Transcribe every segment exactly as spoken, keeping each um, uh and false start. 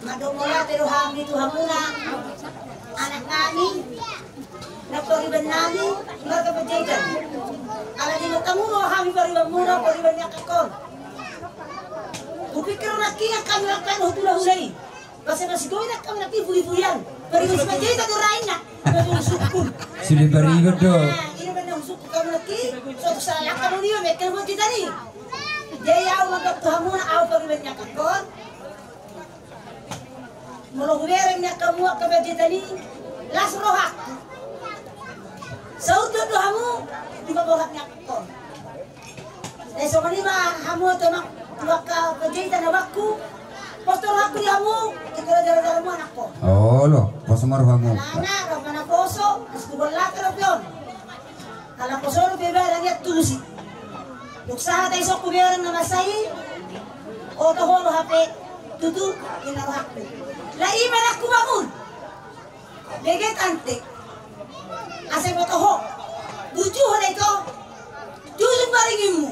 Adong mauliate do hami tu hamuna, anak nami, na pariban nami, marga Panjaitan. Ala ni matamu do hami pariban muna, pariban ni angkangkon. Hupikir nangkin hami rap tu hulahula i. Basa na sigoi nangkin hami nangkin bulibulian. Pariban si Panjaitan do raina. Sude pariban do. Ina baen na husungkun hami nangkin. Sotung salah hami do i, mekkel Panjaitan i. Jadi au mandok tu hamuna, au pariban ni angkangkon. Molo hubereng ni angka muak ka Panjaitan i, las rohangku. Saut do hamu, di paborhat ni angkangkon. Jadi songon i ma hamu tu angka Panjaitan na bangku. Pos do rohangku di hamu, ingkon jala-jala hamu anakku. Olo, pos ma rohamu. Alana, roha na poso, as tu bola ka roha on. Ala poso do pe barang i tusi. Dung sahat ai songon hubereng na masa i, oto ho do hape tutu ina rohangku. Lae ima anakku bangun. Bege tante. Asa boto ho. Burju ho da ito. Jujung baringinmu.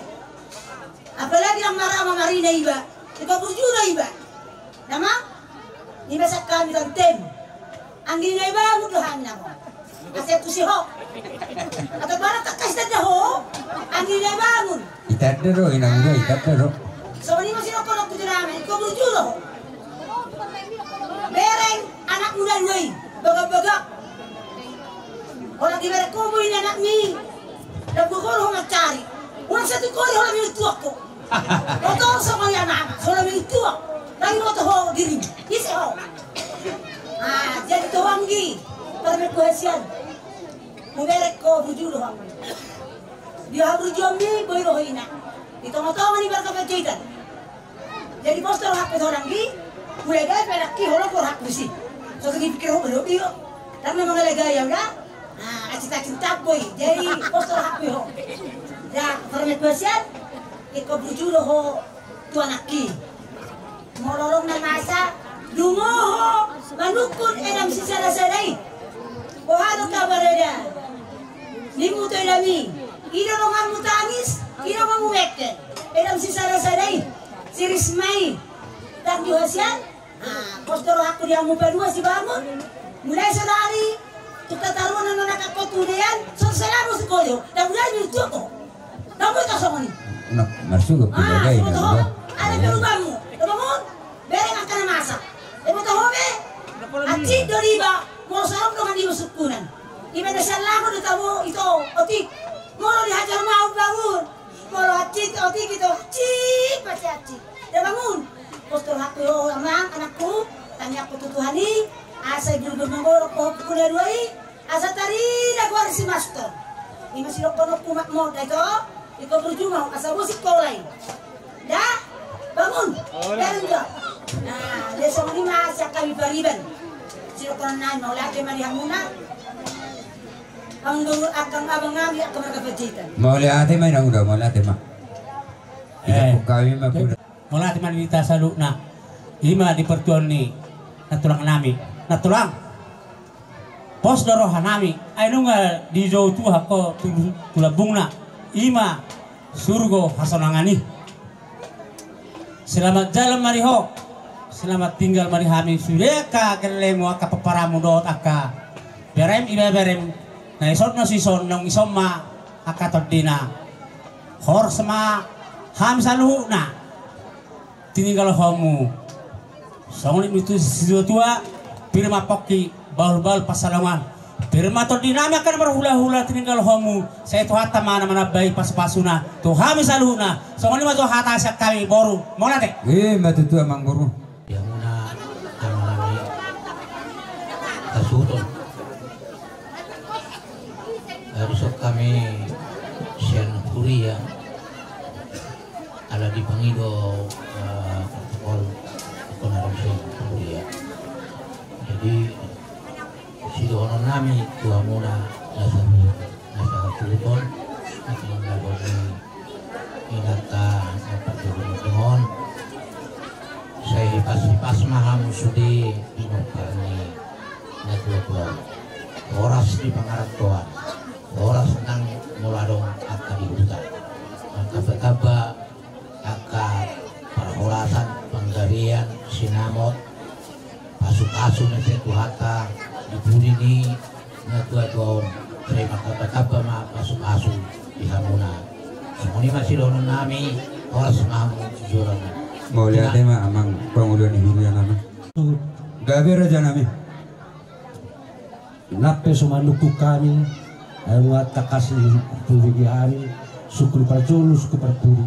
Apalagi nang marama marina iba. Iba burju do iba. Nama? Ima sian hami tantem. Anggi na ibangun do hami namo. Asa tusi ho. Atau barang tangkas tanda ho. Anggi na ibangun. Itanda do, inang do, itanda do. Songon i ma sidohononku tu nama, ingkon burju do ho. Bereng anakmu na dua i, bagak-bagak. Holan dibereng ho boi ni anakmi. Dang boi ho mancari. Unang satu kori holan minum tuak ho. Oto songon i anakmu, holan minum tuak. Tapi oto ho dirimu. Ise ho. Ah, jadi tu ho anggi. Parmen kuhasian. Hubereng ho burju do ho. Di haburjuonmi boi do ho ina. Di tonga-tonga ni marga Panjaitan. Jadi pos do rohangku tu ho anggi. Mulai gabe pe anakki, holong rohangku disi. So tu dipikir ho belum dio. Karena mangalagai au da. Nah, acit-acit tak boi. Jadi pos do rohangku tu ho. Ya, parmen kuhasian. Ingkon burju do ho tu anakki. Molo adong na masa, dungo ho manungkun edam sisada-sada i. Boha do kabar eda? Ninmu tu edam i. I do donganmu tangis, i do donganmu mekkel. Edam sisada-sada i. Si Risma i. Dang juhasian. Ah, pos do rohangku di hamu padua si bangun. Mulai sadari. Tung tataruan na nangkok tu dean, so selama sikoyo, dan mulai ni joko. Dan mulai kosong ni. Nah, masuk ke Ah, keluarga ini, semua tahu. Ada perubahanmu. Teman, bereng angka na masa. Teman tahu be? Acit do iba, molo salam dongan iba sungkunan. Iba na sian laho do tabo ito, otik. Molo dihajar mau bangun. Molo acit, otik ito, acit, pasti acit. Dia bangun. Pos do rohangku tu ho amang, anakku, tangiangku tu Tuhan i, asa iburjur na borok ho pukul na dua i, asa tarida goar si Mastor. Ima sidohononku makmor da ito, ingkon burju ma ho, asa boi sikola i. Da, bangun. Bangun jo. Nah, dia songon i ma sian hami pariban. Sidohonon nai, mauliate ma di hamuna. Anggo angka abang nami, angka marga Panjaitan. Mauliate ma inang uda, mauliate ma. Eh, hami ma jadi, mauliate ma di hita saluhutna. Ima di partuaon ni nantulang nami. Nantulang. Pos do roha nami. Ai nunga dijou Tuhan ho tu, tu lambungna. Ima surgo hasonangan i. Selamat jalan ma di ho. Selamat tinggal ma di hami. Sude angka gellengmu, angka pomparanmu dohot angka berem, ibeberem na dison na dison, nang dison ma angka tondina. Horas ma hami saluhutna tininggalhonmu. Songon i ma tutu situa-tua, pir ma pongki, bahul-bahul pansalongan. Pir ma tondi nami angka na marhulahula tininggalhonmu, sai Tuhanta ma na manambai pasupasuna tu hami saluhutna. Songon i ma tutu hata sian hami boru. Mauliate. Ima tutu amang boru. Di hamuna amang nami hasuhuton. Dison hami sian huria. Ala dipangido, eh, protokol, hukum na adong sian huria. Jadi sidohonon nami tu hamuna na sahu, na sahasuhuton, na tininggalhon ni inanta na parjolo ni tongon. Sai hipas-hipas ma hamu sude pinompar ni natuatua. Horas di pangarantoan, horas nang molo adong angka di huta. Nang tamba-tamba angka parhorasan, panggabean, sinamot, Pasupasu ma sian Tuhanta di pudi ni natuatua on, sai martambatamba ma pasupasu di hamuna. Songon i ma sidohonon nami. Horas ma hamu jolo. Mauliate ma amang pangula ni huria nami. Gabe raja nami. Nang pe so manungkun hami, ai nunga tangkas dihubungi hami, sungkun parjolo, sungkun parpudi.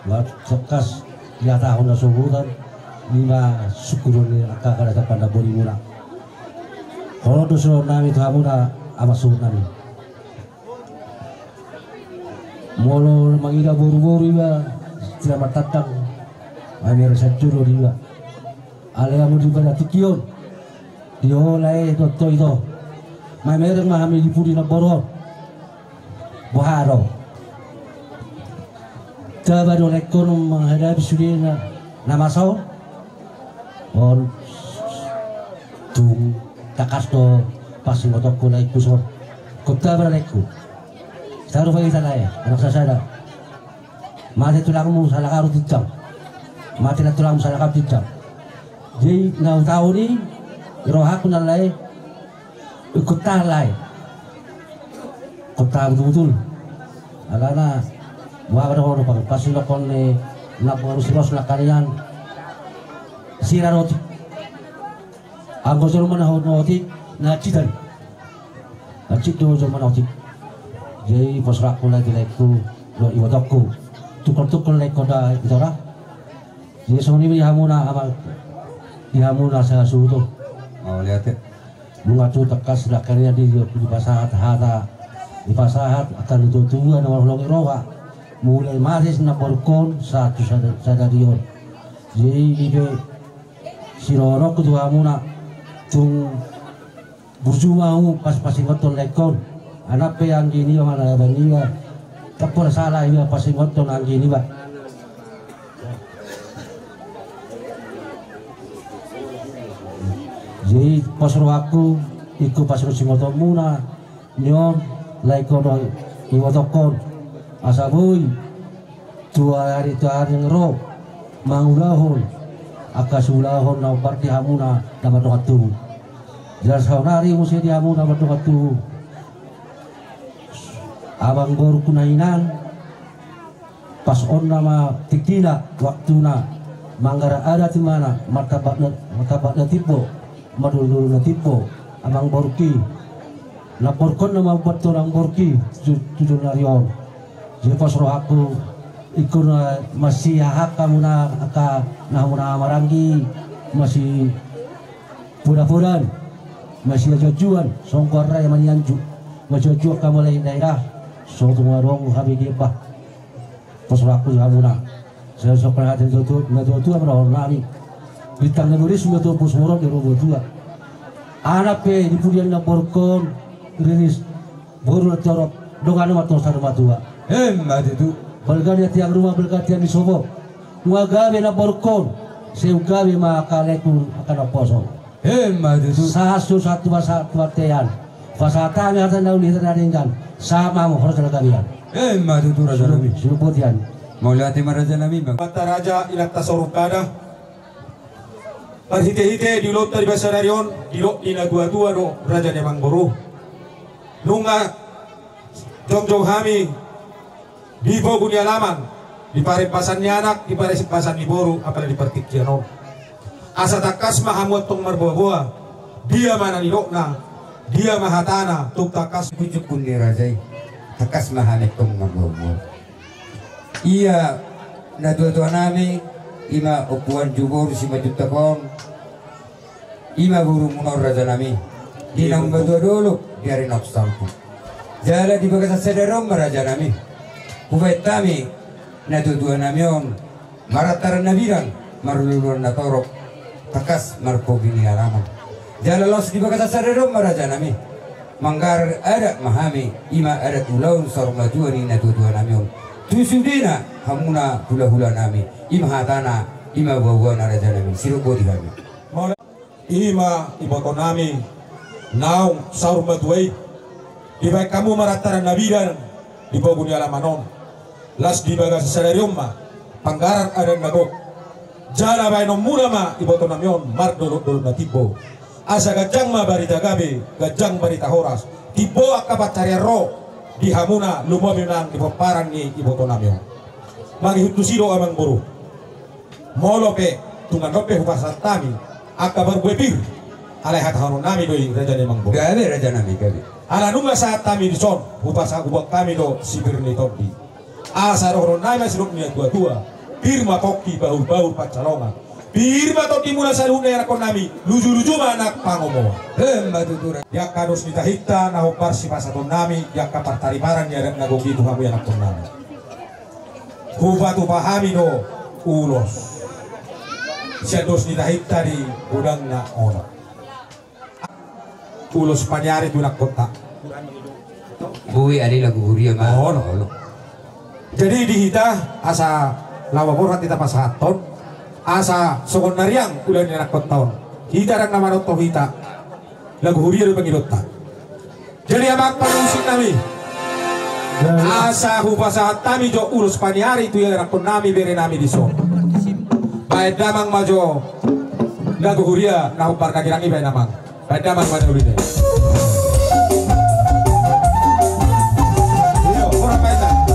Nunga tangkas dihatahon na sogot, ima sungkun ni angka harajapan na borimuna. Horas do sidohonon nami tu hamuna, amang suhut nami. Molo mangida boruboru iba, sira martandang, ai mereng sahat jolo do iba. Alai hamu di bagasan tingki on, di ho lae dohot ho ito, mamereng ma hami di pudi namboru on. Boha do? Taba do laengkon manghadapi sude na, na masa on? On tung tangkas do pasingotonku laengku son. Ingkon taba do laengku. Sarupa hita lae, anak sasada. Mate tulangmu sahalak ahu tinjang. Mate na tulangmu sahalak ahu tinjang. Jadi na hutaon i, rohangku na lae, ingkon tahan lae. Ingkon tahan butul-butul. Alana, boha do ho do pang, pasingoton ni namboru si Ros nangkaningan. Sira do otik. Anggo jolma na otik, na hansit do. Hansit do jolma na otik. Jadi pos rohangku lae di laengku, dohot ibotongku. Tungkoltungkol laengkon da ito ra. Jadi songon i ma di hamuna amang, di hamuna sasuhut. Mauliate. Nunga tung tangkas nangkaningan di, dipasahat hata, dipasahat angka natuatua na marholong ni roha. Mulai mate si namborungkon sahat tu sada, sadari on. Jadi i pe sidohononku tu hamuna, tung burju ma hamu pas, pasingothon laengkon. Nang pe anggi niba manang abang niba, ndang pola sala iba pasingothon anggi niba. Jadi pos rohangku, ingkon pasingothonmuna ni on laengkon dohot ibotongkon, asa boi tu ari, tu ari naeng ro mangulahon angka siulahon na hombar di hamuna na mardongan tubu. Jala saonari muse di hamuna mardongan tubu, amangborungku na hinan, pas on nama tingkina waktuna manggarar adat imana, martamba na, martamba na timbo, mardorudoru na timbo, amangborungki. Namborungkon nama umbahen tu amangborungki tu, tu joloan ni ari on. Jadi pos rohangku, ingkon na masihahang hamuna angka na hamuna maranggi, masipodapodan, masiajuajuan, songon goar ra i ma nianju, masiajuajuan hamu lae di daerah, so tung adong hape di embah. Pos rohangku di hamuna. Sai songon hata ni natuatua ma dohonon nami. Bintang na meriris ma tu pos boru ni roha tua. Nang pe di pudian namborungkon riris, boru na torop, dongan ma tu saur matua. Emma tutu. Balga ni tiang rumah, balga tiang ni sopo. Nunga gabe namborungkon, sai gabe ma angka laengku angka naposo. Emma tutu. Sahat tu, sahat tu basa, tu bontean. Pasahat hami hata na uli, hata na denggan. Sahat ma hamu horas jala gabe an. Emma tutu raja nami. Surup-, surup botian. Mauliate ma raja nami, bang. Amanta raja, inanta saur matua. Marhitehite di ulaonta di bagasan sadari on, didok ni natuatua do raja ni amangboru. Nunga jongjong hami di pogu ni alaman, di parembasan ni anak, di parembasan ni boru, apala di partingkian on. Asa tangkas ma hamu antong marboaboa, dia ma na nidokna, dia ma hatana, tung tangkas. Jukkun ni raja i, tangkas ma hami antong marboaboa. Ia natuatua nami, ima Ompu Anju boru Simanjuntak on, ima borumuna on raja nami, di na umbatua dolok, di ari naung salpu. Jala di bagasan sadari on ma raja nami, hubahen hami natuatua nami on, marantaran na bidang, marulaulaon na torop, tangkas marpogi ni alaman. Jala laos di bagasan sadari on ma raja nami, manggarar adat ma hami, ima adat ulaon saur matua ni natuatua nami on. Tu sudena hamuna hulahula nami, ima hatana, ima boaboana raja nami, sirop boti hami. Ima iboto nami naung saur matua i, dibahen hamu marantaran na bidang di pogu ni alaman on. Laos di bagasan sadari on ma panggarar adat na gok. Jala baenonmuna ma ibotonami on mardolok-dolok na timbo. Asa ganjang ma barita gabe, ganjang barita horas. Timbo angka pansarian ro di hamuna, lumobi nang di pomparan ni ibotonami on. Mangihut tusi do amangboru. Molo pe tung andon pe hupasahat hami angka parbue pir, alai hatahononnami do i raja ni amangboru. Gabe rajanami, gabe. Ala nunga sahat hami dison, hupasahat, huboan hami do sipir ni tondi. Asa dohononnami ma sidok ni natua-tua: Pir ma pongki, bahul-bahul pansalongan. Pir ma tondimuna saluhutna ianakkonnami, luju-luju ma nang pangomoan. Emma tutu raja. Di angka dos ni tahinta na hombar sipasahatonnami di angka partariparan ni adat na gok i tu hamu ianakkonnami, hupatupa hami do ulos sian dos ni tahinta di godangna on. Ulos paniari tu ianakkonta. Boi ale lagu huria ma. Olo. Olo. Jadi di hita asa laho borhat hita pasahathon, asa songon na riang ulaon ni ianakkonta on. Hita ndang na manonton hita. Lagu huria do pangidoanta. Jadi amang parmusiknami, asa hupasahat hami jo ulos paniari tu ianakkonnami, berenami dison. Baen damang ma jo lagu huria na hombar na girang i, baen damang. Baen damang ma na uli dai. Iyo, orang baen damang.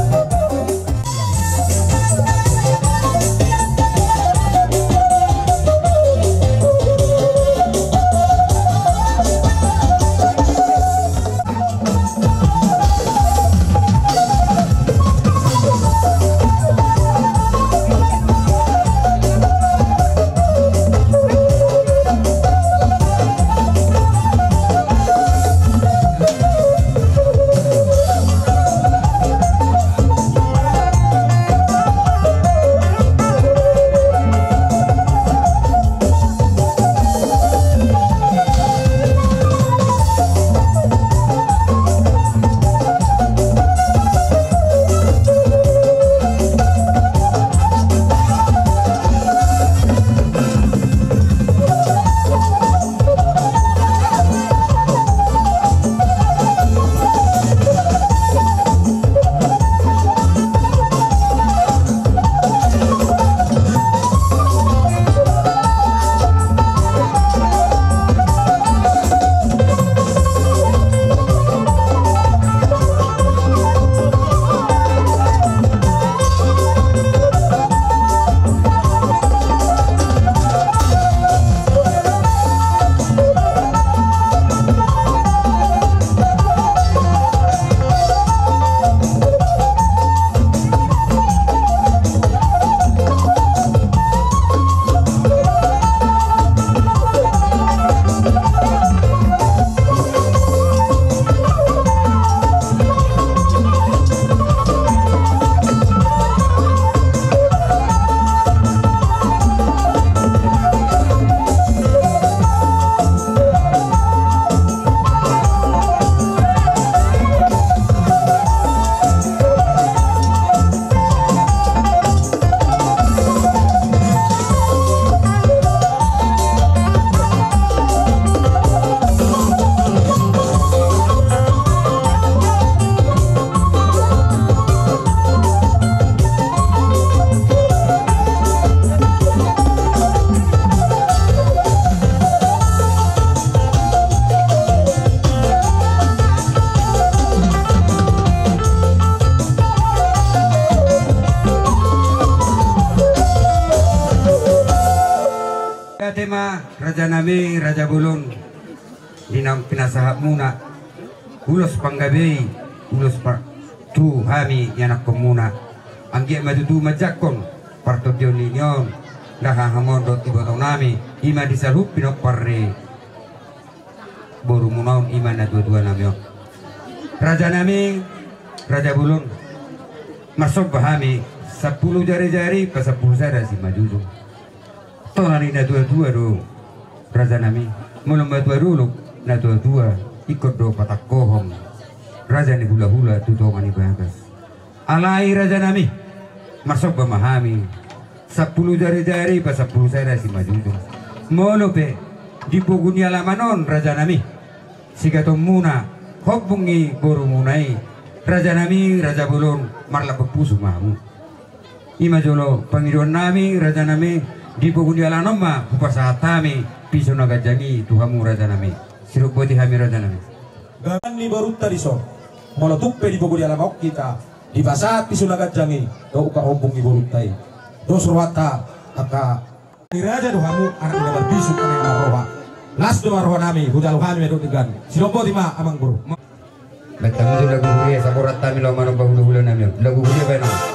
Ate ma rajanami, raja bolon, di naung pinasahatmuna ulos panggabean, ulos pa-, tu hami ianakkonmuna. Anggiat ma tutu manjangkon partondion ni on, ndang hahamon dohot ibotonami, i ma di saluhut pinompar ni borumuna on, i ma natua-tuanami on. Rajanami, raja bolon, marsomba hami, sampulu jari-jari pasampulu sada simanjujung. Tona ni natua-tua do, rajanami. Molo matua dolok natua-tua, ingkon do patangkohon raja ni hula-hula tu tonga ni bagas. Alai rajanami, marsomba ma hami, sampulu jari-jari pasampulu sada simanjujung. Molo pe di pogu ni alaman on, rajanami, sigatonmuna, hombung ni borumuna i, rajanami, raja bolon, marlambok pusu ma hamu. I ma jolo pangidoannami, rajanami, Di pogu ni alaman on ma hupasahat hami piso na ganjang i tu hamu rajanami. Siromboti hami rajanami. Gabe ni borunta dison. Molo tung pe di pogu ni alaman on hita dipasahat piso na ganjang i, dohot angka ombun ni borunta i. Dos rohanta angka ni raja do hamu, anak ni na marbisuk, anak ni na marroha. Las do ma rohanami, hujalo hami ma dohot denggan. Siromboti ma amang boru. Baen hamu tu lagu huria, saborat hami laho manomba hulahulanami on. Lagu huria baen hamu.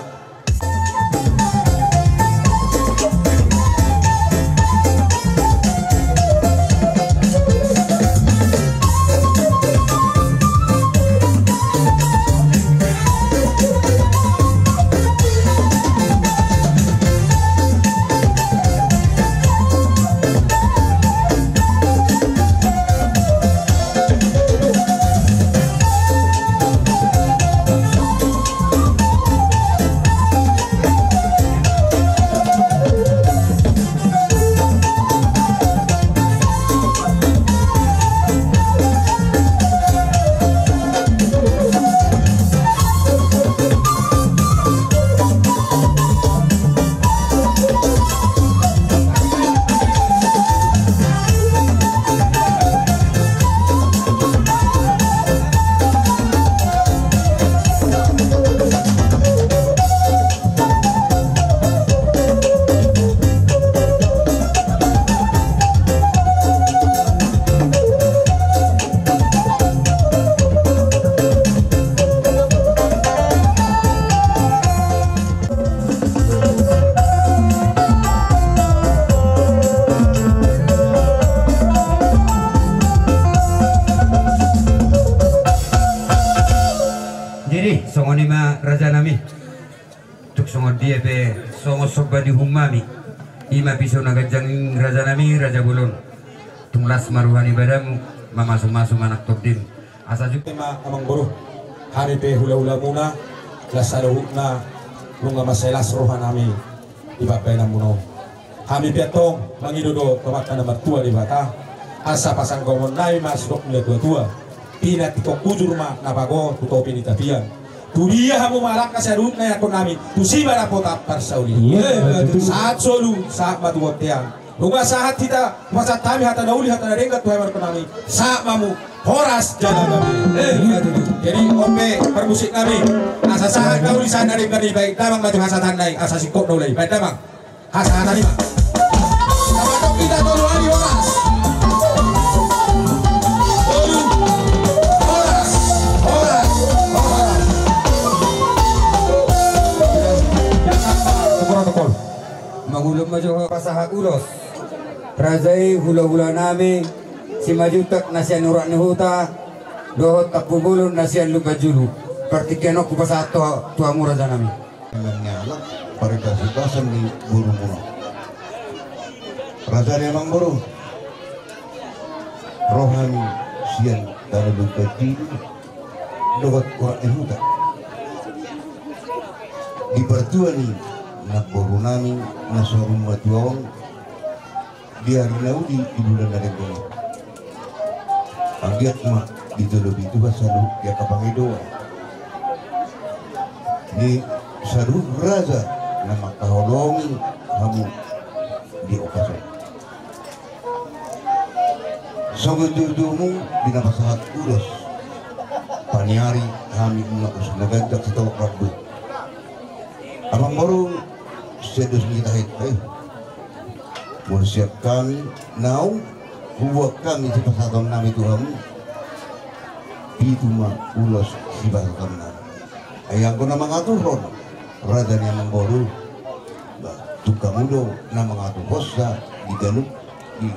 Jadi songon i ma rajanami. Tung songon dia pe songon somba ni uhumnami, i ma piso na ganjang i rajanami, raja bolon. Tung las ma roha ni badanmu mamasumasu manang tondim. Asa jumpa ma amang boru, hami pe hulahulamuna, las saluhutna nunga mansai las rohanami di pambahenanmuna on. Hami pe antong mangido do tu Amanta na martua Debata, asa pasanggamonnami ma sidok ni natuatua. Pinantikhon hujur ma na pago tu topi ni tapian. Tu dia hamu mangalangka saluhutna ianakhonnami, tusi ma dapotan parsaulian. Sahat solu, sahat ma tu bontean. Nunga sahat hita, hupasahat hami hata na uli, hata na denggan tu hamu ianakhonnami. Sahat ma hamu, horas jala gabe. Jadi on pe parmusiknami, asa sahat na uli, sahat na denggan i, baen damang ma tu hasahatanna i, asa singkop na ula i, baen damang. Hasahatanna i ma. Sabatok hita tolu hali, horas. Tolu. Horas. Horas. Horas. Tokol, tokol. Mangulon ma jo ho pasahat ulos. Raja i hulahulanami Simanjuntak na sian Urat ni Huta dohot Tampubolon na sian Lumbanjulu. Partingkian on hupasahat tu hamu rajanami. Memang ni halak paribasibas ni borumuna. Raja ni amang boru, ro hami sian tano Lumbanjulu dohot Urat ni Huta. Di partua ni namborunami na saur matua on, di ari na uli di bulan na denggan on. Anggiat ma ditolopi Tuhan saluhut angka pangidoan ni saluhut raja na mangkaholongi hamu di ombas on. Songon tutumu di na pasahat ulos, paniari hami nunga ulos na ganjang sitolop rambu. Amang boru, sian dos ni hita hita i, molo sian hami, naung hubuat hami sipasahatonnami tu hamu, pitu ma ulos sipasahatonnami. Ai anggo na mangaturhon raja ni amang boru, ba tung hamu do na mangaturhonsa di ganup di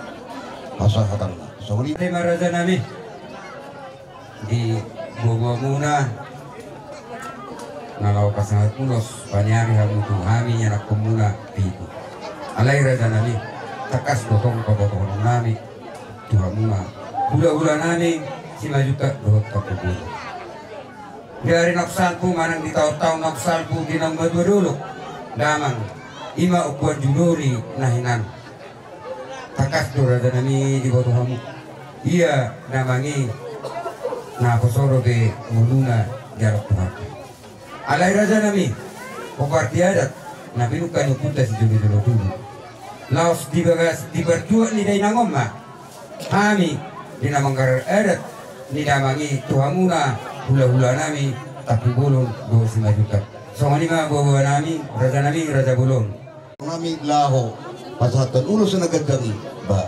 pasahatonna. Songon i ma rajanami. Di boaboamuna na laho pasahat ulos, paniari hamu tu hami ianakhonmuna pitu. Alai rajanami, tangkas do tong pabotohononnami tu hamuna hulahulanami Simanjuntak dohot Tampubolon. Di ari naung salpu manang di taontaon naung salpu di naung matua dolok, damang, i ma ompuan judori na hinan. Tangkas do rajanami diboto hamu, ia damang i na poso dope ngoluna di adopan Tuhanta. Alai rajanami, hombar di adat na pinungka ni ompunta sijolojolo tubu. Laos di bagas di partuat ni dainang on ma hami di na manggarar adat ni damang i tu hamuna hulahulanami Tampubolon dohot Simanjuntak. Songon i ma boaboanami, rajanami, raja bolon. Nami laho pasahathon ulos na gandang i. Ba,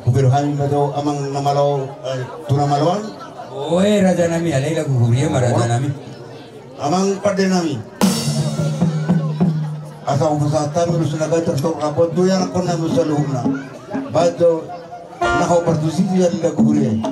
hubereng hami ma jo amang na malo, eh, tu na maloan. Oe, rajanami, alai lagu huria ma, rajanami. Amang pandenami, asa hupasahat hami ulos na gandang tu angka anakkonnami saluhutna. Baen jo na ho partusi di lagu huria i.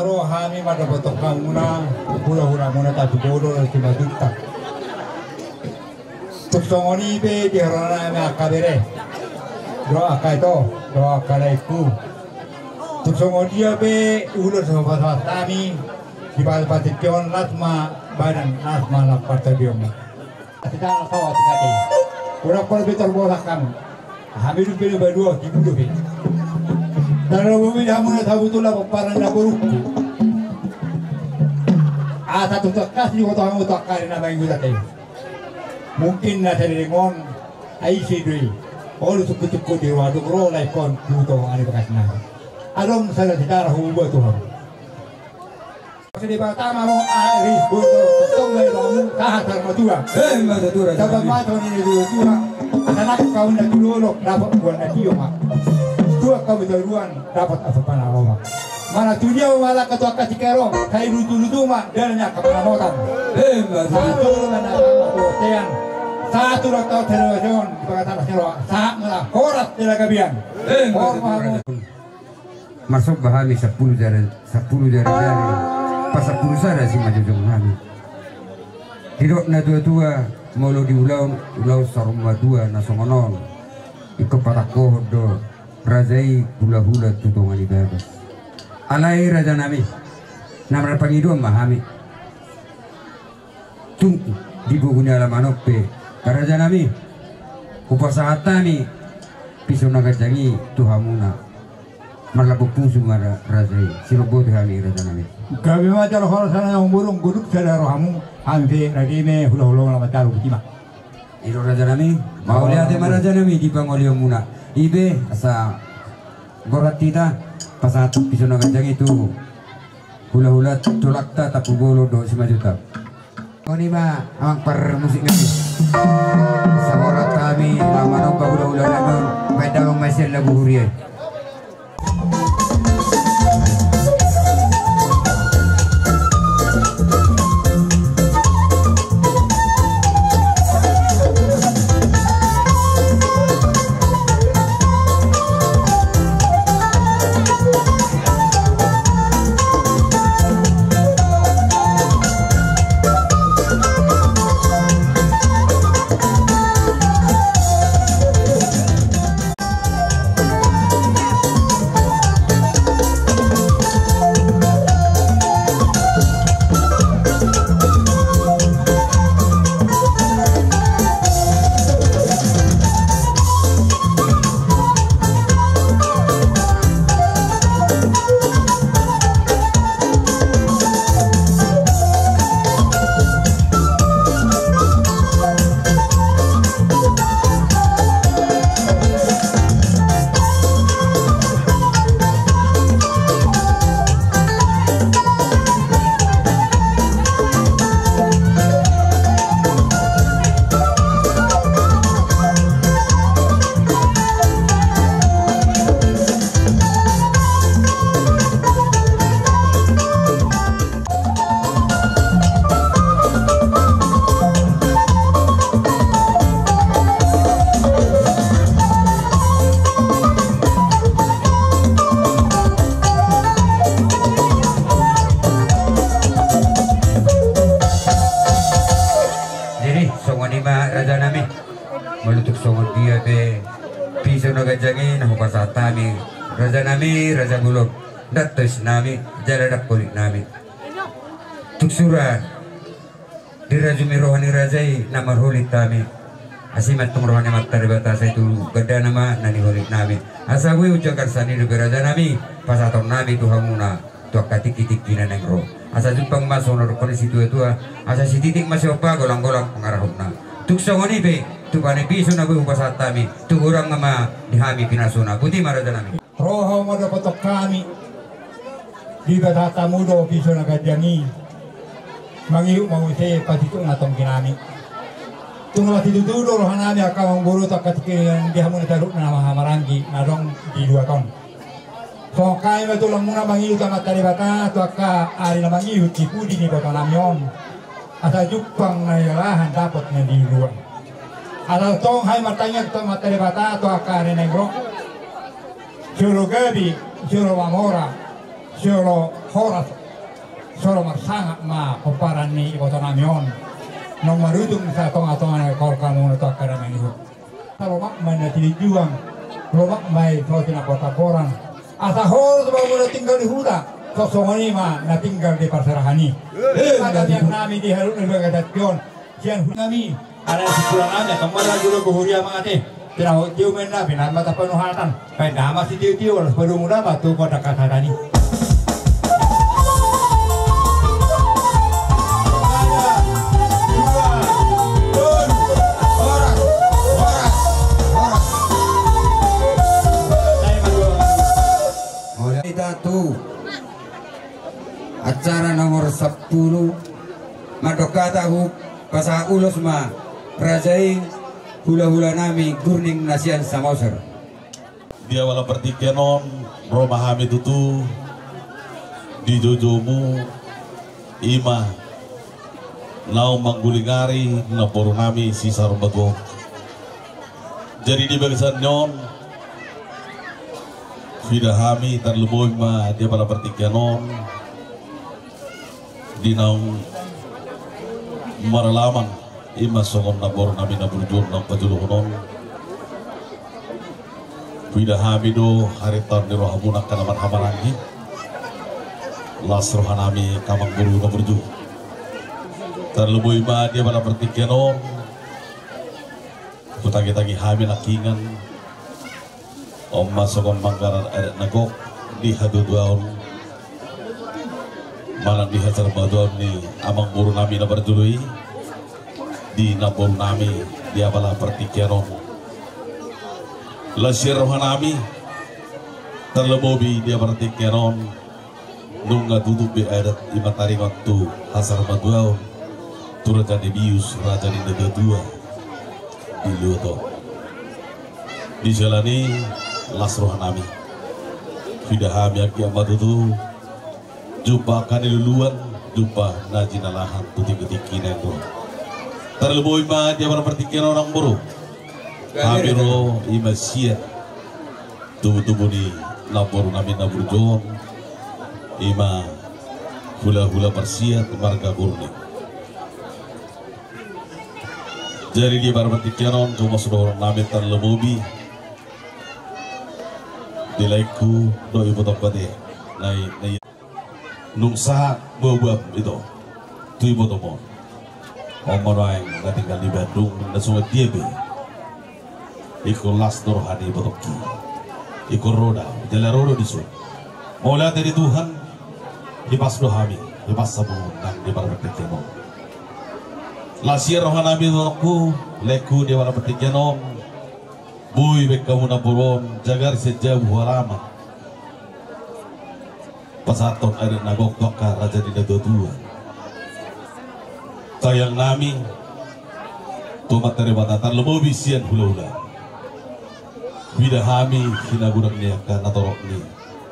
Ro hami mandapothon hamuna, hulahulamuna Tampubolon dohot Simanjuntak. Tung songon i pe di haroro nami angka bere dohot angka ito dohot angka laengku. Tung songon dia pe ulos na hupasahat hami di partingkian on, las ma badan, las ma lam partondion. Asa jala saotik ate. Godang pola pe tarbosak hamu. Hami dung pe na badua, tibu dope. Tarlumobi di hamu na sabotulna pomparan ni namborungku. Asa tung tangkas diboto hamu tu angka ari na mangihut ate. Mungkin na saleleng on, ai ise do i. Olo sungkunsungkun di roha dung ro laengkon tu tonga ni bagasna. Adong sada sitara huboan tu hamu. Asa Debata ma on ari, boto tongtong ma i rohamu, sahat saur matua. Emma tutu, raja nami. Sahat ma tu ni dua tua. Asa nangkok hamu na tu dolok, dapot bulan na tio ma. Tuat hamu tu toruan, dapot asa panaroma. Mana tu dia ma laka tu angka singkero, sai lutu-lutu ma dalan ni angka pangamotan. Emma tutu. Sahat tu na tama tu tean. Sahat tu na tau terewasion, di pangataras ni roha. Sahat ma horas di na gabean. Emma tutu, raja nami. Marsomba hami sampulu jari, sampulu jari-jari, pasampulu sada simanjujung nami. Didok na tua-tua, molo di ulaon, ulaon saur matua na songon on. Ingkon patangkohon do raja i hula-hula tu tonga ni bagas. Alai raja nami, na marpangidoan ma hami. Tung di bogu ni alaman on pe, raja nami, Hupasahat hami piso na ganjang i tu hamuna. Marlapuk pusu ma ra-, raja i. Siroboti hami raja nami. Gabe ma jala horas na umurung goduk sada rohamu. Hami pe raja i me hulahula na mataru butima. I do raja nami. Mauliate ma raja nami di pangolihonmuna. I pe asa gorat hita pasahat piso na ganjang i tu hulahula tulangta Tampubolon dohot Simanjuntak. Songon i ma amang parmusik nami. Saborat hami laho manomba hulahula nami on. Baen damang ma sian lagu huria i. Jadi songon i ma raja nami. Molo tung songon dia pe piso na ganjang i na hupasahat hami raja nami, raja bolon, ndang tois nami jala ndang holit nami. Tung sura dirajumi roha ni raja i na marholit hami. Asi ma antong roha ni Amanta Debata, sai tu gandana ma na niholit nami. Asa boi unjang garsang ni dope raja nami pasahaton nami tu hamuna tu angka tingki-tingki na naeng ro. Asa jumpang ma songon na dokkon ni situa-tua, asa sititik ma siompa, golang-golang pangarahutna. Tung songon i pe tu panipiso na boi hupasahat hami, tu godang ma di hami pinasuna. Boti ma raja nami. Ro hamu ma dopoton hami. Dipasahat hamu do piso na ganjang i. Mangihut ma muse pasisuk na tonggi nami. Tung na situtu do roha nami angka amangboru tu angka tingki di hamuna saluhutna na marhahamaranggi na adong di luat on. Songon hami ma tulang muna mangihut Amanta Debata tu angka ari na mangihut di pudi ni iboto nami on. Asa jumpang na nilalahan dapot na niluluan. Asa tong hami martangiang tu Amanta Debata tu angka ari na naeng ro. Jolo gabe, jolo mamora, jolo horas, jolo marsangap ma pomparan ni iboto nami on. Naung marutung satonga-tonga ni kaol kamuna tu angka na mangihut. Asa lomak ma i na tinjuang, lomak ma i saotik na portamporan. Asa horas ma muna tinggal di huta, songon i ma na tinggal di parserahan i. Ima tangiang nami di haluhut ni bagasan tingki on. Sian huta nami. Ala ni sipula nami, angka marga jolo bohuri amang ate. Tinahu tiu ma inna, pinama tapanuhatan. Baen damang sitio-tio, laos padomu damang tu gondang hasahatan i. Mulai ita tu acara nomor sampulu, mandok hata hupasahat ulos ma raja i, hula-hula nami Gurning na sian Samosir. Di apala partingkian on, ro ma hami tutu di joujoumu, ima naung manggulingari namboru nami si Sarumbago. Jadi di bagasan ni on, huida hami tarlumobi ma di apala partingkian on, di naung maralamang, ima songon namboru nami na burju on naung pajuluhon on. Huida hami do harintaon ni rohamuna angka na marhahamaranggi. Las roha nami angka amangboru na burju. Tarlumobi ma di apala partingkian on. Hutangitangi hami nangkiningan, on ma songon manggarar adat na gok di hatutuaon manang di hasarmatuaon ni amangboru nami na parjolo i, di namboru nami di apala partingkian on. Las sian roha nami, tarlumobi di apala partingkian on, nunga tutup be adat i ma taringot tu hasarmatuaon tu raja ni bius, raja ni natuatua di luat on. Di siala ni i, las roha nami. Huida hami anggiat ma tutu jumpa angka niluluan, jumpa na jinalahan tu tingki-tingki na naeng ro. Tarlumobi ma di apala partingkian on, amangboru. Hami ro i ma sian tubutubu ni namboru nami na burju on, i ma hulahula parsiat marga Gurneng. Jadi di apala partingkian on, tu masa dohonon nami, tarlumobi di laengku dohot ibotongku ate. Nai, nai. Nunga sahat boaboam ito tu ibotom on. On ma nuaeng na tinggal di Bandung, na songon dia be, ingkon las do roha ni ibotongki. Ingkon ro do ahu, jala ro do dison. Mauliate di Tuhan, hipas do hami, hipas hamu nang di apala partingkian on. Las sian roha nami, ibotongku, laengku, di apala partingkian on. Boi baen hamu namboru on jagar sian jabu, alaman, pasahathon adat na gok tu angka raja ni natuatua. Tangiang nami tu Amanta Debata, tarlumobi sian hulahula. Huida hami hinagodang ni angka na torop ni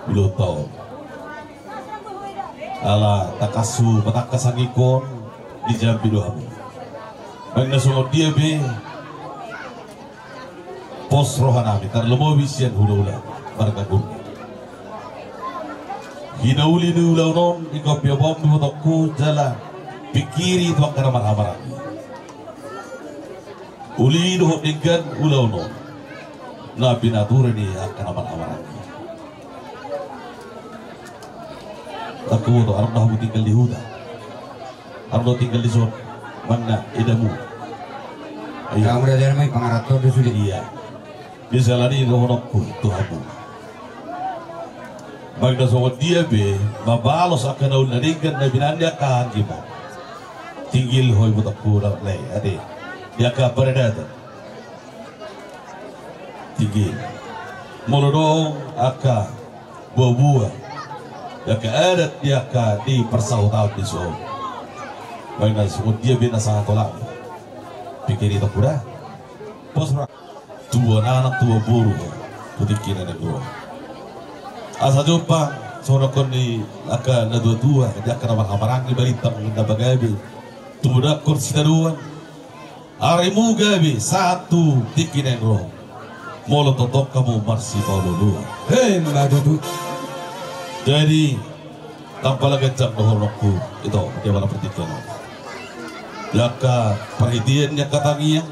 ulaonta on. Ala tangkas hupatangkas anggiat on, di Jambi do hamu. Baen na songon dia be, pos roha nami, tarlumobi sian hulahula marga Gurneng. Hinauli ni ulaon on, ingkon piobaon ibotongku, jala pingkiri tu angka na marhahamaranggi. Uli dohot denggan ulaon on, na pinature ni angka na marhahamaranggi. Tangkas do, adong do hamu tinggal di huta. Adong do tinggal dison, manang na idamu. Ia. Hamu raja nami, pangarantoan do sude. Ia. Di siala ni i dohononku tu hamu, baen na songon dia be, mambalos angka na uli na denggan na binaen ni angka hahamaranggi on, tinggil ho ibotongku, lae, ate, di angka paradaton. Tinggil. Molo adong angka boaboa, angka adat di angka di parsahutaon dison, baen na songon dia be na sahat holan, pingkiri tongku da. Pos roha. Tubuan anak, tubuan boru tu tingki na naeng ro. Asa jumpa songon dohonon ni angka natuatua, di angka na marhahamaranggi, balintang na pagabe, tumundalhon sitadoan, arimu gabe sahat tu tingki na naeng ro. Molo tongtong hamu marsipaolooloan. Emma tutu. Jadi, ndang pola ganjang dohononku ito di apala partingkian on. Di angka parhitean ni angka tangiang,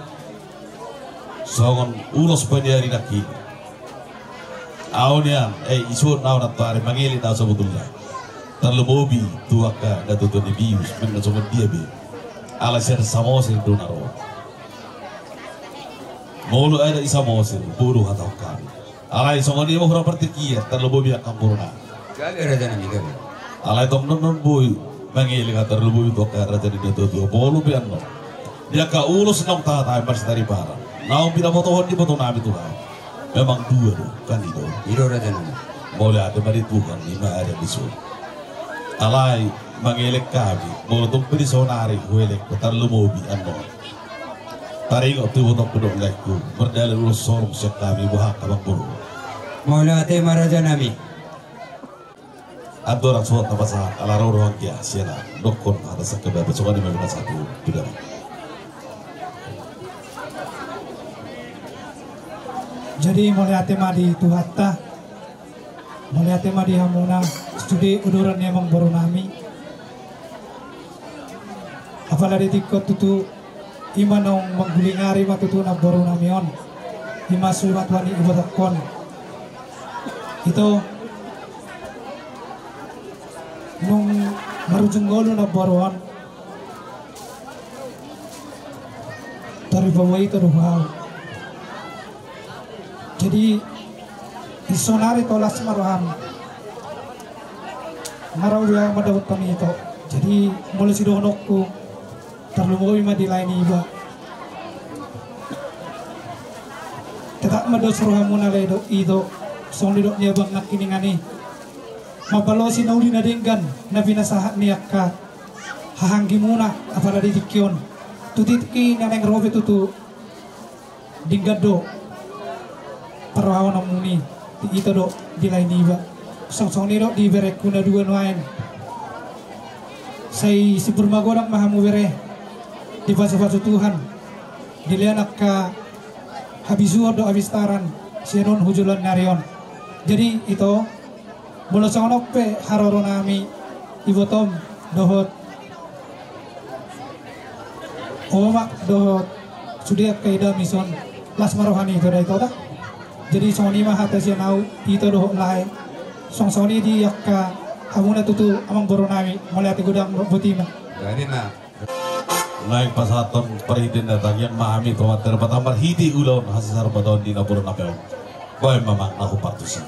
songon ulos paniari nangkin. Ahu nian, eh, ison ahu nantoari, mangelek ahu sabotulna. Tarlumobi tu angka natuatua ni bius, baen na songon dia be. Ala sian Samosir do na ro. Molo adat i Samosir, bodo hatahon hami. Alai songon i ma hurang partingkian, tarlumobi angka boruna. Gabe raja nami, gabe. Alai tong non, non boi mangelek ahu, tarlumobi tu angka raja ni natuatua, molo pe annon. Di angka ulos naung tahatahon marsitariparan, naung pinabotohon ni iboto nami tu hami, memang dua do, kan i do. I do raja nami. Mauliate ma di Tuhan, i ma adat dison. Alai mangelek hami, molo tung pe di saonari huelek, tarlumobi annon. Taringot tu ibotongku dohot laengku, mardalan ulos sorong sian hami, boha angka amangboru. Mauliate ma raja nami. Andorang so tapasahat, ala ro do anggia sian na dohonon hata sangkababa, songon i ma binasaku, sudah. Jadi mauliate ma di Tuhanta. Mauliate ma di hamuna sude uduran ni amangboru nami. Apala di tingki on tutu, i ma naung mangguling ari ma tutu namboru nami on. I ma sumatua ni ibotongkon. Ito, nung marujung ngolu namboru on, tarlumobi ito do ahu. I, i sonari ito las ma roham. Nunga ro be ahu mandapothon ito. Jadi molo sidohononku, tarlumobi ma di lae niba. Tetap ma dos rohamuna lae dohot ito. Songon nidok ni abang nangkiningan i, mambalosi na uli na denggan na pinasahat ni angka hahaanggimuna apala di tingki on. Tu tingki na naeng ro pe tutu denggan do parrohaononmuna i di ito dohot di lae niba. Songon i dohot di berengku na dua nuaeng. Sai simbur magodang ma hamu bere, dipasupasu Tuhan, dilehon angka habisuhon dohot habistaran sian on hu joloan ni ari on. Jadi ito, molo songon on pe haroronami, ibotom dohot omak dohot sude angka idamis on, las ma roha ni ito da ito da. Jadi songon i ma hata sian ahu, ito dohot lae. Songon i di angka hamuna tutu amangborunami, mauliate godang, boti ma. Jadi na naeng pasahathon parhitean na tangiang ma hami tu Amanta Debata marhite ulaon hasesarpatuaon di namborunami on. Baen ma, Amang, na hombar tusi.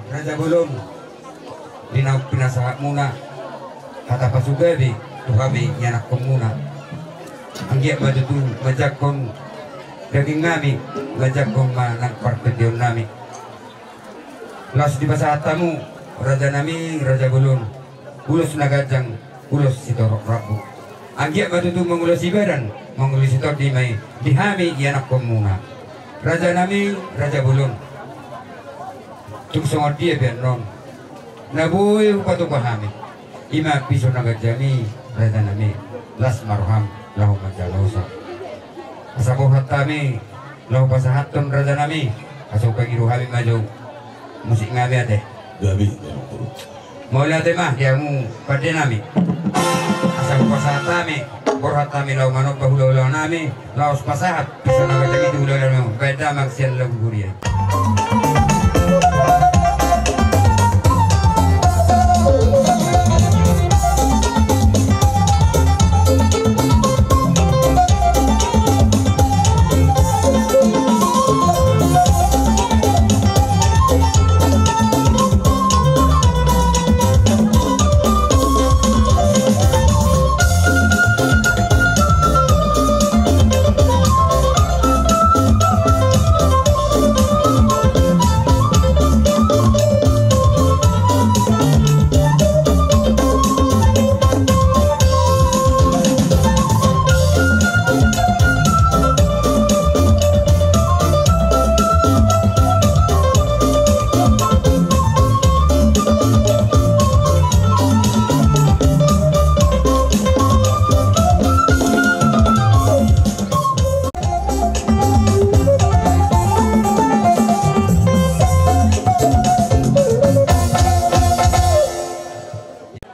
Raja Bolon, di na pinasahatmuna hata pasupasu tu hami ianakhonmuna. Anggiat ma tutu manjangkon dagingnami, manjangkon ma nang partondionnami. Laos dipasahat hamu, rajanami, Raja Bolon, ulos na ganjang, ulos sitorop rambu. Anggiat ma tutu mangulosi badan, mangulosi tondi ma i di hami ianakhonmuna. Rajanami, Raja Bolon, tung songon dia pe annon na boi hupatupa hami, i ma piso na ganjang i, rajanami, las ma roham laho manjalo osa. Asa borhat hami laho pasahathon, rajanami, asa hupangido hami ma jo musiknami ate. Gabe. Mauliate ma di hamu pandenami. Asa hupasahat hami borhat hami laho manomba hulahulaonnami, laos pasahat piso na ganjang i tu hulahulaonnami. Baen damang sian lagu huria i.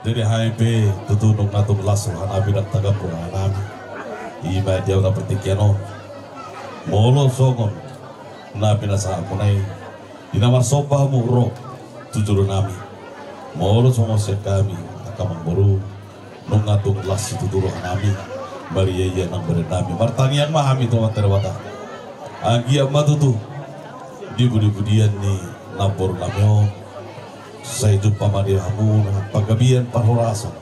Jadi hami pe tutu nunga tung las rohanami, ndang tagam rohanami. I ma di hamu na partingkian on. Molo songon na pinasahatmuna i, di na marsomba hamu ro tu jolonami. Molo songon sian hami angka amangboru, nunga tung las situtu rohanami, mariaia nang badannami. Martangiang ma hami tu Amanta Debata. Anggiat ma tutu di pudipudian ni namborunami on, sai jumpa ma di hamu na panggabean parhorasan.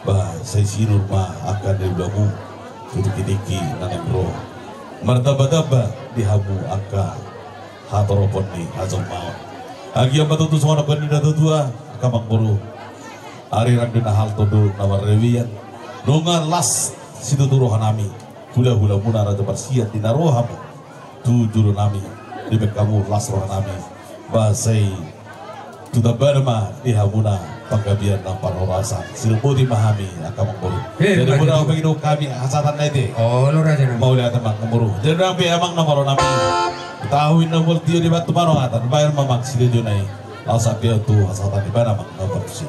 Ba sai sinur ma angka na niulamu tu tingkitingki na naeng ro. Martambatamba di hamu angka hatoropon ni hajolmaon. Anggiat ma tutu songon nidok ni natuatua, angka amangboru, Arirang di na hal tondol na marlebihan. Nunga las situtu rohanami. Hulahulamuna raja parsian di na ro hamu tu jolonami. Dibaen hamu las rohanami. Ba sai tu tambana ma di hamuna panggabean nang parhorasan. Sidung boti ma hami angka amangboru. Eh, jadi muna, bagian hami hasahatan na ite. Olo rajanami. Mauliate amangboru. Jadi nang pe amang na marroha nami. Tahu inna multi di batu parrohatan. Baen ma amang sidejo nai. Laos ate tu hasahatan di bana amang na partusi.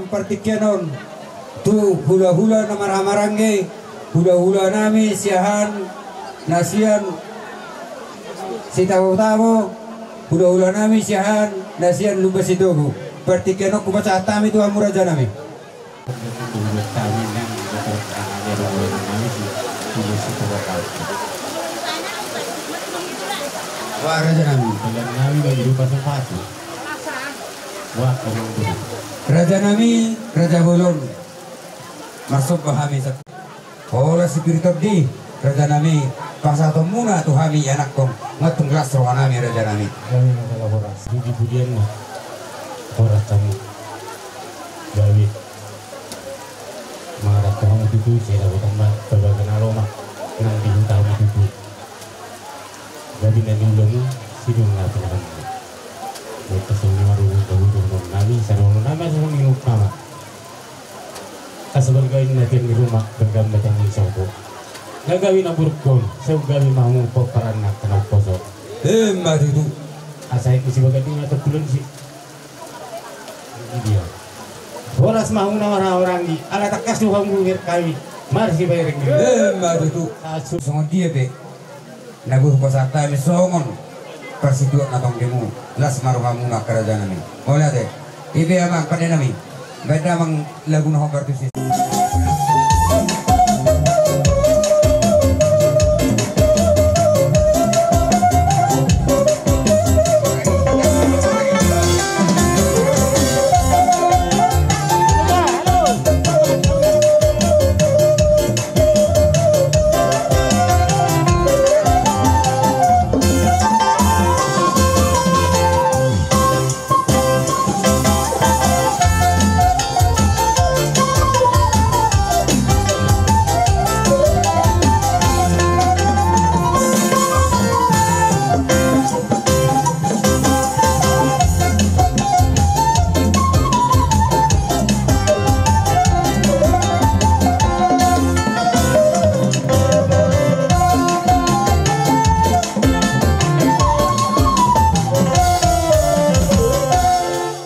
Partingkian on tu hulahula na marhahamaranggi, hulahulanami sian na sian Sitabotabo, hulahulanami sian na sian Lumban Sitogu. Partingkian on hupasahat hami tu hamu rajanami. Wah, rajanami. Rajanami, raja bolon. Marsomba hami sat. Hola sipir tondi, rajanami, pasahatonmuna tu hami ianakhon, nga tung las rohanami, rajanami. Kami masalah horas. Di pudianna. Horas kami. Gabe. Mangarap tu hamu tutu, sai dapotan ma, pabagalan na lomak, nang di huta hamu tutu. Gabe na niulamu, sidung na pinahanmu. Botas na marungu, dahudu, nami, sadohononnami, asa songon i nunga ma. Asa balga inna tiang ni ruma, balga ma tiang ni songko. Nga gabe na buruk on, sai gabe ma hamu pomparanna angka na umposo. Emma tutu. Asa i si baganding atau pulun si. Dia. Horas ma hamu na marhahamaranggi, ala tangkas do hamu ber kami. Marsibaireng. Emma tutu. Asu. Songon dia pe. Na boi hupasahat hami songon parsituak na tonggemu, las ma rohamuna angka rajanami. Mauliate. I pe amang pandenami. Baen damang lagu na hombar tusi.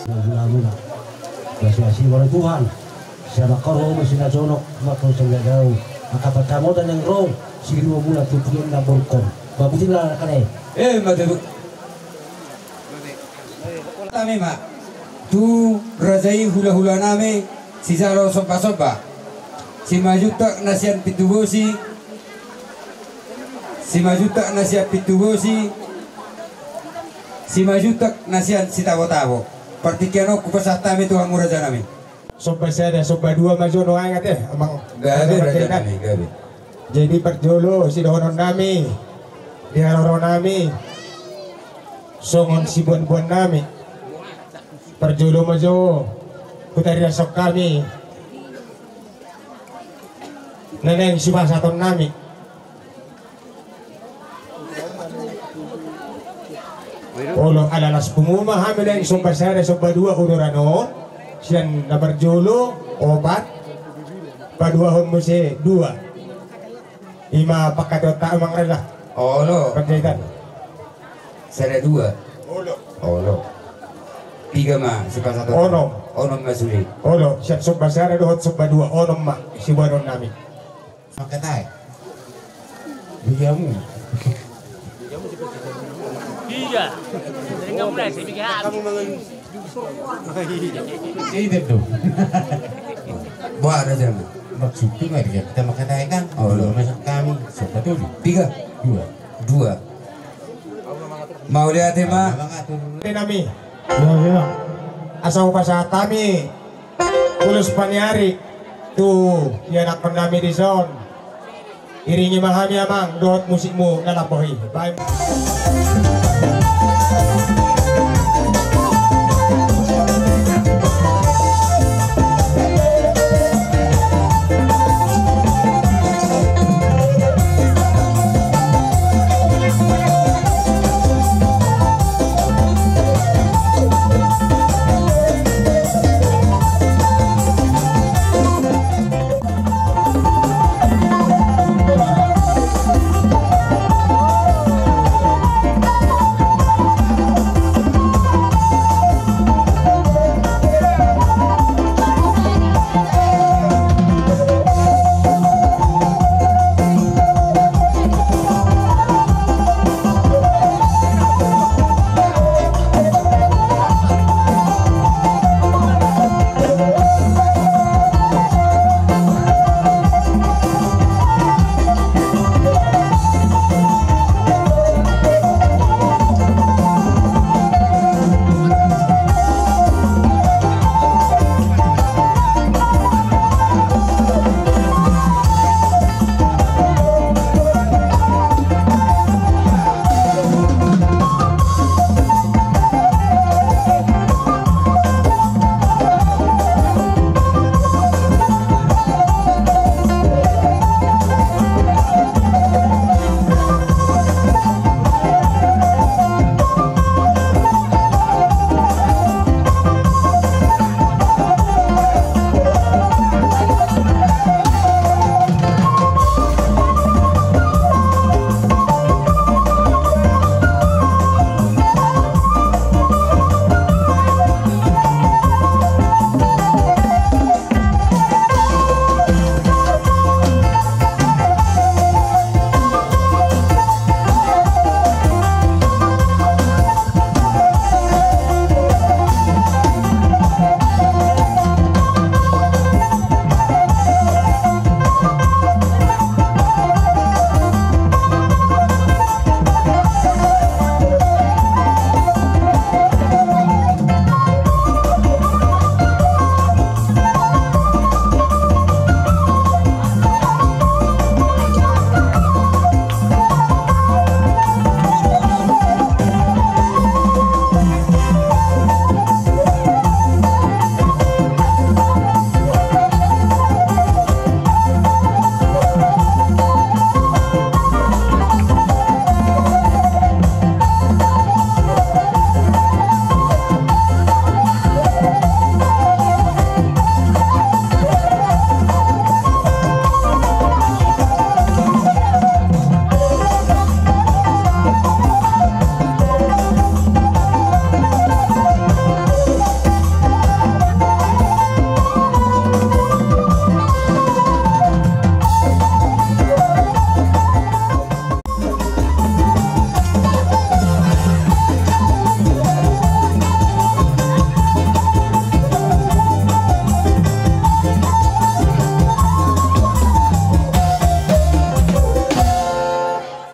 Mula-mula. Masiasi molo Tuhan. Siapa kau romo sina jonok, maka usah nggak tahu. Angka pansamotan yang ro, siri mula tutup yang nambur kon. Bagus lah kale. Eh, mata tu. Tami ma. Tu raja i hulahulanami, sijalo somba-somba. Simanjuntak na sian Pintu Bosi. Simanjuntak na sian Pintu Bosi. Simanjuntak na sian Sitabotabo. Partingkian on hupasahat hami tu hamu rajanami. Somba sada, somba dua ma jo nuaeng ate, amang. Gabe, rajanami, gabe. Jadi parjolo sidohononnami, di haroronami, songon siboanboannami. Parjolo ma jo, hutariashon hami na naeng sipasahatonnami. Olo, ala las pungu ma hami naeng somba sada, somba dua uduran on, sian na parjolo, opat, paduahon muse, dua. Ima pangkataion ta amang rela. Olo. Panjaitan. Sada dua. Olo. Olo. Piga ma sipasahaton. Onom. Onom ma sude. Olo, sian somba sada dohot somba dua, onom ma siboanonnami. Mangkatai. Bijamu. Piga. Sering kamu mulai, saya pikir habis. Ida do. Buat aja. Maksudnya nggak dia kita mangkatai kan? Oh, lo masak kami. Siapa tuh? Piga. Dua. Dua. Mauliate ma. Nami. Asa hupasahat hami. Ulos paniari tu ianakhon nami dison. Iringi ma hami amang dohot musikmu na lambok i. Baen.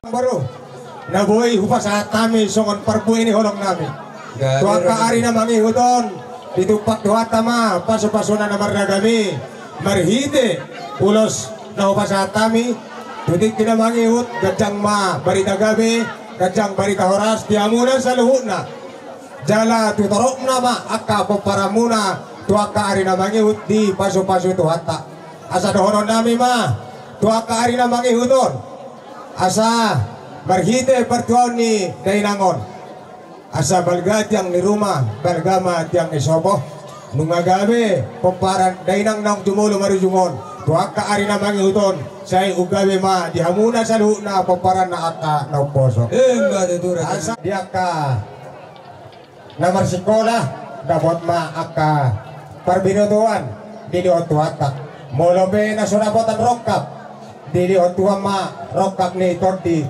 Boru, na boi hupasahat hami songon parbue ni holong nami tu angka ari na mangihut on, ditumpak Tuhanta ma pasupasuna na marragam i, marhite ulos na hupasahat hami tu tingki na mangihut, ganjang ma barita gabe, ganjang barita horas di hamuna saluhutna. Jala tu toropna ma angka pomparanmuna tu angka ari na mangihut dipasupasu Tuhanta. Asa dohonon nami ma tu angka ari na mangihut on, asa marhite partuaon ni dainang on, asa balga tiang ni ruma, balga ma tiang ni sopo. Nunga gabe pomparan dainang naung jumolo marujung on, tu angka ari na mangihut on sai umgabe ma di hamuna saluhutna pomparanna angka na umposo. Emma tutu, Raja. Asa di angka na marsikola, dapot ma angka parbinotoan dilehon Tuhanta. Molo pe na so dapotan rongkap, dilehon Tuhan ma rongkap ni tondi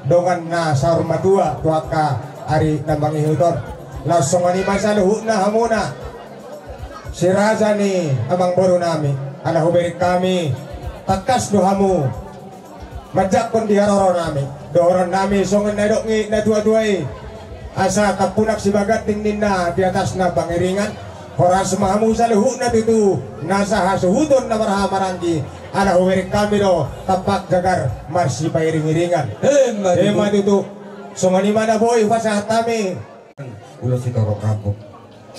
dongan na saur matua tu angka ari na mangihut on. Laos songon i ma saluhutna hamuna si raja ni amangboru nami, ala hubereng hami tangkas do hamu manjangkon di haroro nami. Dohonon nami songon na nidok ni natuatua i: Asa tampunak sibaganting ninna di atasna pangiringan, Horas ma hamu saluhutna tutu, nasa hasuhuton na marhahamaranggi, ala hubereng hami do tampak jagar marsipairingiringan. Emma tutu. Emma tutu. Songon i ma na boi hupasahat hami. Ulos sitorop rambu.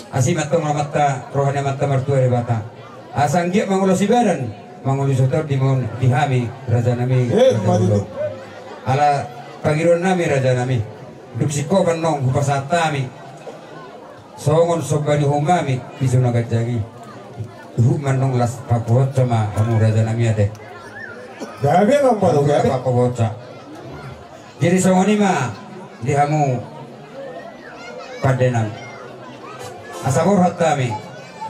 Asi ma antong Amanta, roha ni Amanta Martua Debata. Asa anggiat mangulosi badan, mangulosi tondi ma on di hami, rajanami. Emma tutu. Ala pangidoannami rajanami. Dung singkop annon hupasahat hami. Songon somba ni uhumnami, di suna ganjang i. Uhum annon las pakuhonsa ma hamu rajanami ate. Gabe ma baru gabe. Pakuhonsa. Jadi songon i ma di hamu pandenami. Asa borhat hami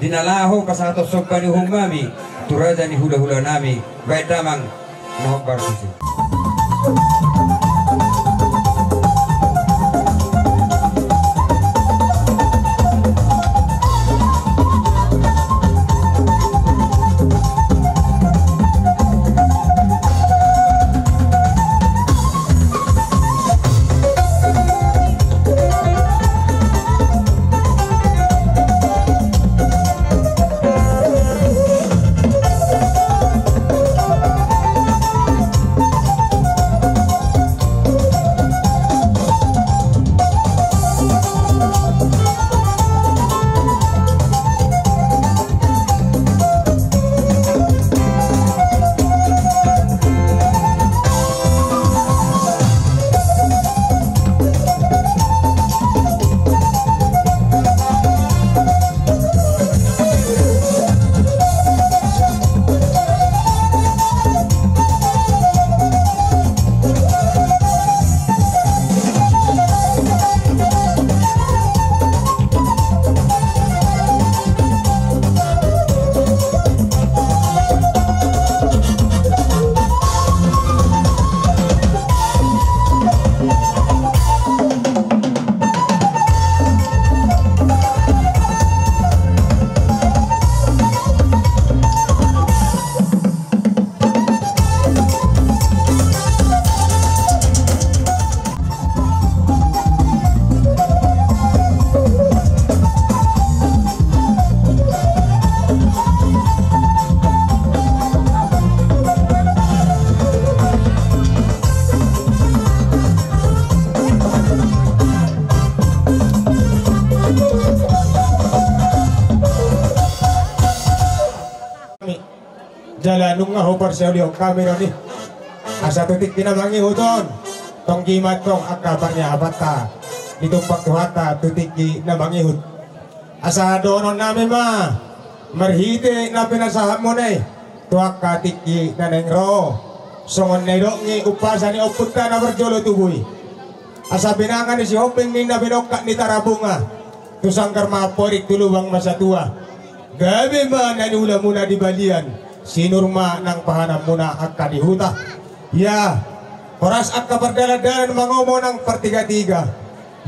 di na laho pasahaton somba ni uhumnami tu raja ni hulahulanami, baen damang na hombar tusi. Jala nunga huparsaulihon hami do i. Asa tu tingki na mangihut on, tonggi ma antong angka parniapanta ditumpak Tuhanta tu tingki na mangihut. Asa dohononnami ma marhite na pinasahatmuna i tu angka tingki na naeng ro, songon na nidok ni umpasa ni ompunta na parjolo tubu i. Asa pinangan ni Sihombing ninna binongkak ni Tarabunga, tu sanggar ma amporik tu lubang ma satua. Gabe ma na niulamuna di balian, sinur ma nang pahananmuna angka di huta. Ia, horas angka pardalandalan mangomo nang partigatiga.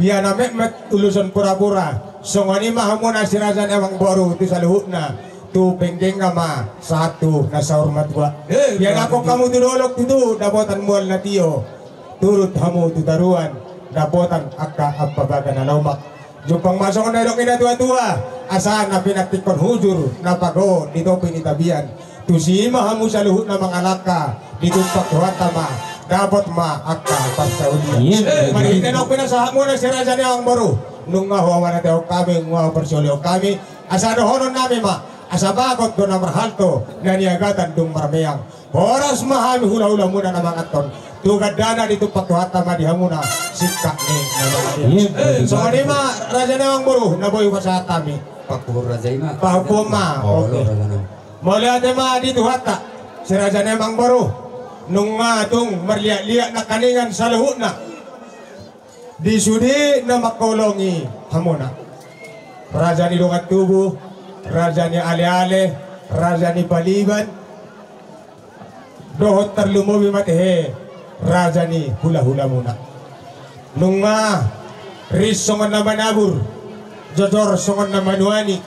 Ia na metmet ulos on purapura, songon i ma hamuna si raja ni amangboru tu saluhutna, tu penggeng ma sahat tu na saur matua. Ia nangkok hamu tu dolok tutu dapotan mual na tio. Turut hamu tu toruan dapotan angka ampabaga na lomak. Jumpang ma songon na nidok ni na tuatua, asa na pinantikhon hujur na pago di topi ni tapian. Tusi ma hamu saluhutna mangalangka, ditumpak Tuhanta ma, dapot ma angka parsaulian. Marhite na pinasahatmuna si raja ni amangboru, nunga huamanatehon hami, nunga huparsaulihon hami. Asa dohononnami ma, asa bagot do na marhalto, na niagatan dung marmeang. Horas ma hami hulahulamuna na manganhon. Tu gandana ditumpak Tuhanta ma di hamuna singkat ni na manganhon. Songon i ma raja ni amangboru na boi hupasahat hami. Pahompu raja i ma. Pahompu ma. Oke. Mauliate ma di Tuhanta, si raja ni amangboru. Nunga tung marliatliat nangkiningan saluhutna. Di sude na mangkaholongi hamuna, raja ni dongan tubu, raja ni aleale, raja ni paliban, dohot tarlumobi ma tehe raja ni hulahulamuna. Nunga ris songon na manabur, jojor songon na manuani,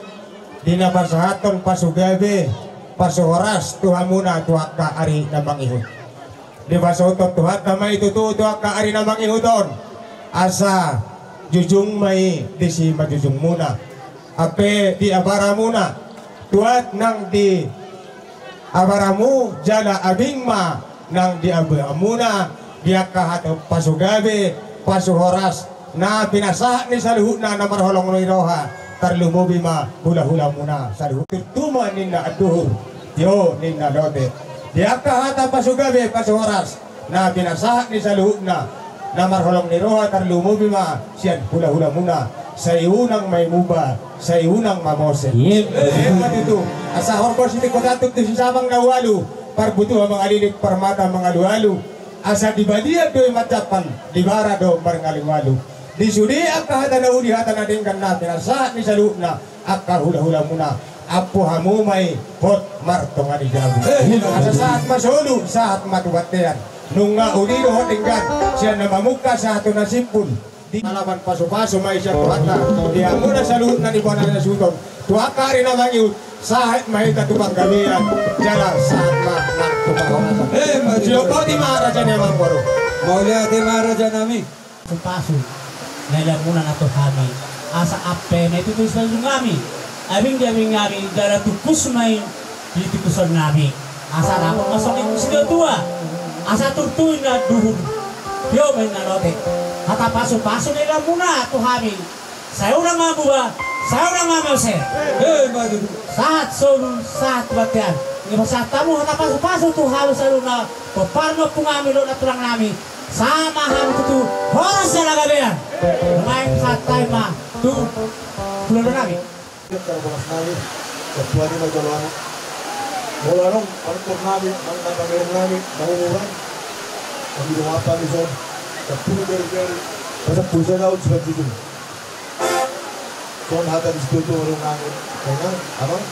di na pasahathon pasugabe, pasuhoras tu hamuna tu angka ari na mangihut. Dipasauthon Tuhanta ma i tutu tu angka ari na mangihut on, asa jujung ma i di simanjujungmuna. Ampe di abaramuna, tuat nang di abaramu jala abing ma nang di abamuna, di angka hata pasu gabe, pasu horas, na pinasahat ni saluhutna na marholong ni roha, tarlumobi ma hulahulamuna saluhutna. Turtu ma ninna anduhur, tio ninna lote. Di angka hata pasu gabe, pasu horas, na pinasahat ni saluhutna na marholong ni roha, tarlumobi ma sian hulahulamuna, sai unang ma i muba, sai unang ma mose. Emma tutu. Asa horbo sitingkotan tu sisabang na ualu, parbutuha mangalilik, parmata mangalualu. Asa di balian do i manjampal, di bara do marngalualu. Di sude angka hata na uli, hata na denggan, na pinasahat ni saluhutna angka hulahulamuna, ampu hamu ma i hot martonga ni jabu. Asa sahat ma solu, sahat ma tu bontean. Nunga uli dohot denggan, sian na mamungka sahat tu na simpul. Di halaman pasupasu ma i sian Tuhanta di hamuna saluhutna di bona na suhuton. Tu angka ari na mangihut, sahat ma hita tu panggabean, jala sahat ma nang tu parhorasan. Sidok boti ma raja ni amang boru. Mauliate ma raja nami. Pasu-pasu na ilamuna na tu hami, asa ampe ma i tutu saluhut nami, abing di abing nami, jala tungkus ma i di tungkuson nami. Asa dapot ma songon i tu sitaotua, asa turtu ninna anduhur, tio ma ninna lote. Hata pasu-pasu na ilamuna tu hami, sai unang ma muba, sai unang ma mose. Emma tutu. Sahat solu, sahat tu bontean. Dipasahat hamu hata pasu-pasu tu hami saluhutna, pomparan ni ompung nami dohot na tulang nami. Sahat ma hami tutu horas jala gabean. Naeng sahat hami ma tu hulahula nami. Ia, tarbolas nami, ketua ni majalana. Molo adong panumpang nami, manang pamereng nami, mangungurang. Kami do mapa ni son, sampulu jari-jari, pasampulu sada on sipanjujung. Son hata ni sitaotua do nami, dengan, abang.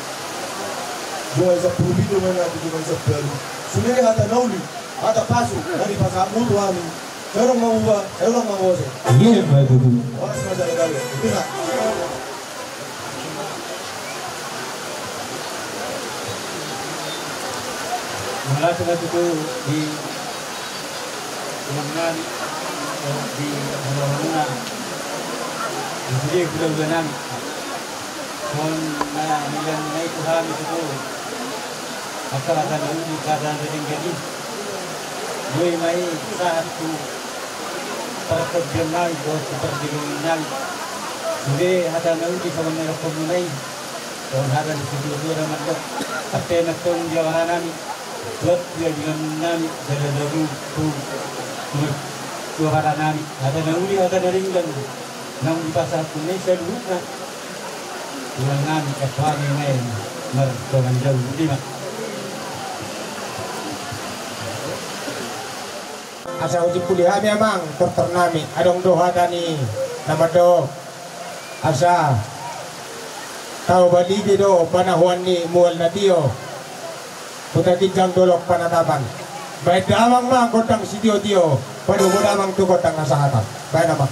Dua sampulu pitu ma na tujuh sampulu ualu. Sude hata na uli, hata pasu, na dipasahat hamu tu hami. Sai unang ma muba, sai unang ma mose. Emma tutu. Horas ma jala gabe. Itu na. Mauliate ma tutu di tulang nami, di hulahula nami, di sude hulahula nami. Songon na nilaon ni tu hami tutu angka hata na uli, hata na denggan i. Boi ma i sahat tu partondion nami dohot tu parjolo nami. Sude hata na uli songon na nidokmuna i. Songon hata ni sitaotua na mandok, ampe ma tong di awana nami, tuat di abingan nami, jala dabu tu, tu, tu awana nami. Hata na uli, hata na denggan naung dipasahat hamu i saluhutna. Tulang nami, ampu hami ma i martonga ni jabu. Ima. Asa husimpuli hami amang, tortor nami, adong do hata ni na mandok. Asa tao baligi do panahuan ni mual na tio. Huta ginjang dolok panatapan. Baen damang ma gondang sitio-tio, padomu damang tu gondang na sahata. Baen amang.